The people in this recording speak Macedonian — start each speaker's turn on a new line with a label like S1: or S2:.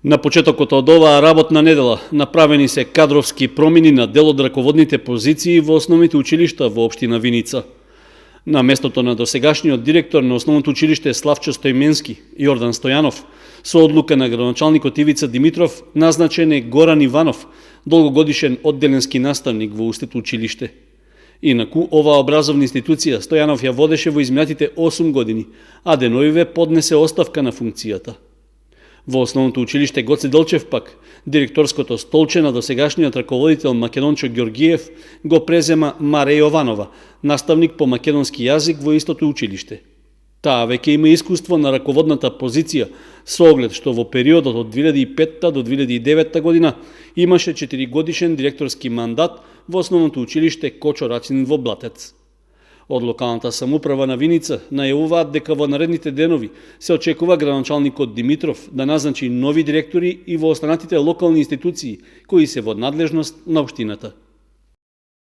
S1: На почетокот од оваа работна недела направени се кадровски промени на дел од раководните позиции во основните училишта во општина Виница. На местото на досегашниот директор на основното училиште Славчо Стојменски, Јордан Стојанов, со одлука на градоначалникот Ивица Димитров, назначен е Горан Иванов, долгогодишен одделенски наставник во устето училиште. Инаку, оваа образовна институција Стојанов ја водеше во изминатите 8 години, а деновиве поднесе оставка на функцијата. Во основното училиште Гоце Делчев пак, директорското столче на досегашниот раководител Македончо Ѓоргиев го презема Маре Јованова, наставник по македонски јазик во истото училиште. Таа веќе има искуство на раководната позиција, со оглед што во периодот од 2005 до 2009 година имаше 4-годишен директорски мандат во основното училиште Кочо Рацин во Блатец. Од локалната самоуправа на Виница најавуваат дека во наредните денови се очекува градоначалникот Димитров да назначи нови директори и во останатите локални институции кои се во надлежност на општината.